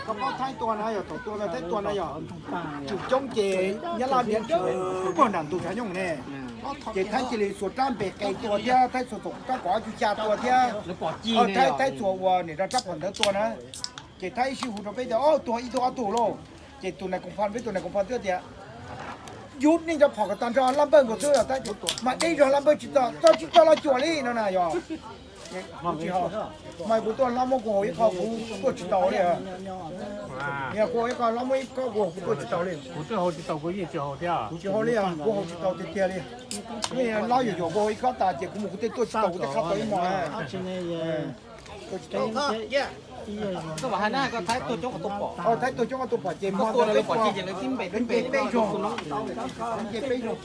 Koj paub Thaib tua na yog, thaum tua ntawd Thaib tua na yog, tswm coob ces Nyab Laj ntiav tswm muag nram ntug tshav nyooj ne. Ces Thaib cia li xuas rab npe qe tua thiab Thaib xuas txoom rab kaum ob cuj xya tua thiab. Thaib, Thaib xuas ua niam rab phom ntawd tua na. Ces Thaib ib sij hu rau peb tias, o, tua ib tug ob tug lauj. Ces tus nais koom phas, peb tus nais koom phas twb tias, yus nej cov phom kom tag nrho laj npawj nkaus xwb, mas deb zog laj npawj tsis txawj, txawj tsis txawj loj cuam li no na yog. Mas kuv tuaj hlob muab kuv haus ib qho kuv tuaj tsis tau li. Yog kuv haus ib qho hlob muab ib qho kuv haus kuv tuaj tsis tau li. Kuv twb haus tsis tau, kuv yeej tsis haus thiab. Kuv tsis haus li, kuv haus tsis tau tiag tiag li. Hlob yuam yuam kuv haus ib qho tas ces kuv mus kuv tej tuaj tsis tau, kuv tej qhab tau ib hmos. Thaib tuaj coob qhov tuaj pom ces hmo ntawd peb tua nce peb zog, nce peb zog.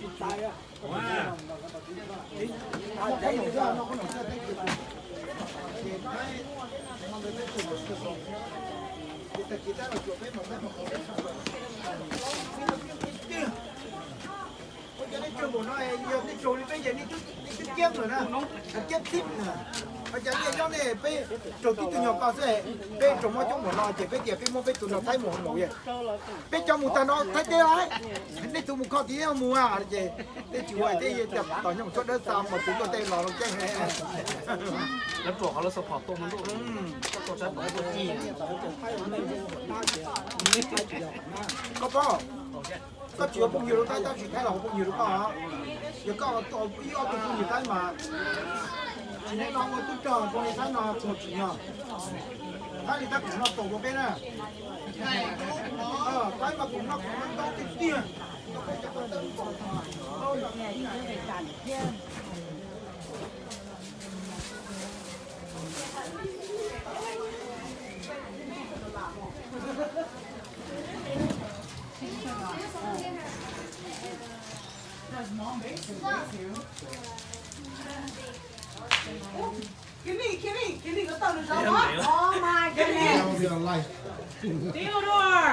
Ua cas nej tsawg npaum no, yog nej tsawg li peb ces nej twb kiab lawm na, kiab tib na. Ua cas nej nyob nej peb raug tib tug nyuag ko xwb, peb raug mob coob npaum no ces peb tias peb muab peb tus nrog Thaib mus hauv maus. Peb cov mus tag no Thaib teb lawm, nej tus mus kho tid mus a, ces tej tsis ua thiab, tom nyoog tshuab dawb xa mas tus tuaj tej los ceeb. Lawv ruam qhov lawv xuas phom tua mus ntuj, koj tua tsab phom tua ci. Koj paub, koj tsis yog phooj ywg rau Thaib tab sis Thaib los ua phooj ywg rau koj. Yog koj ib ob tug phooj ywg Thaib mas tsis nej no ua tub rog zoo li Thaib no txog tsim nyog. Thaib li tab kuv no tau ua peb na. Thaib mas kuv no kuv no ntau tiag tiag. Theodore!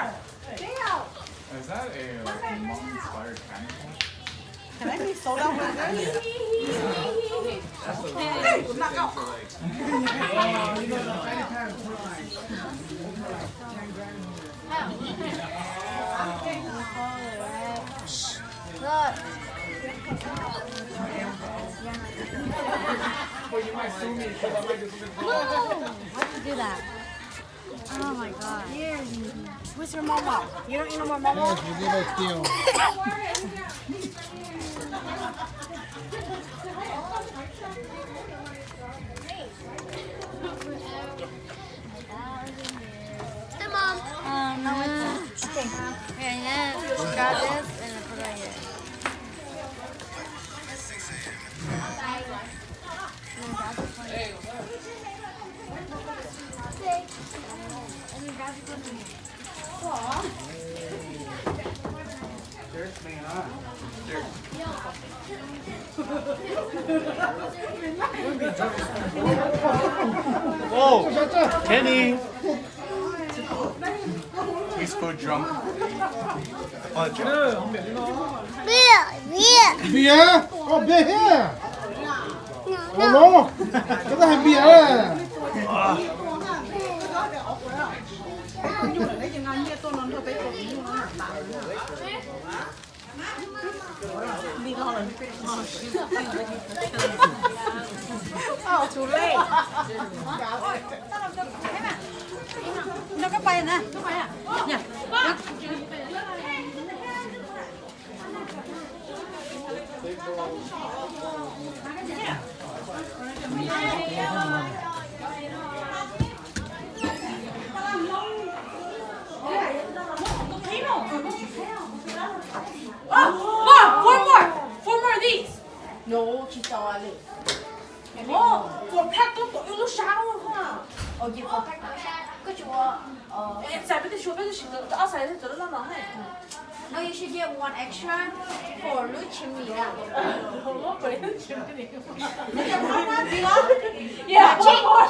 Is that a, like, mom inspired panic attack? Can I be sold out like this? Hey, knock out. Look. Why'd you do that? Oh my god. Where's your mama? You don't eat no more mama? Yes, we did it still. Come on. Um, okay. Okay, yeah. Grab this and put it right here. Oh, Kenny. He's food drunk. Beer, beer. Beer? Oh, beer here. No, no. Cái đó hay beer á. Oh, Mom, four more, four more of these. No, tsis tau li. Ua phab tub tom ib lub sab. Ua ces ua phab tub sab, koj tsis ua Txais peb tej sua peb twb sim tau ob xais tej txawv loj no. No, you should get one extra for lub chimney. Yeah, one more.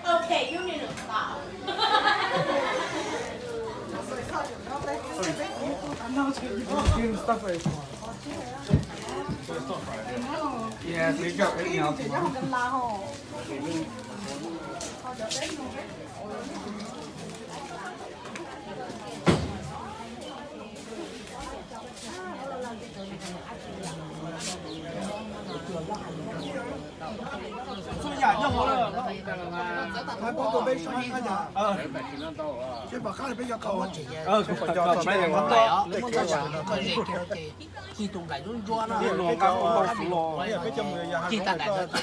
Okay, you need to stop. Yeah, they got right now. Tus nqaim ntsuab ntsuab no, cig tag nqaim ntsuab ntsuab no, cig tag nqaim ntsuab ntsuab.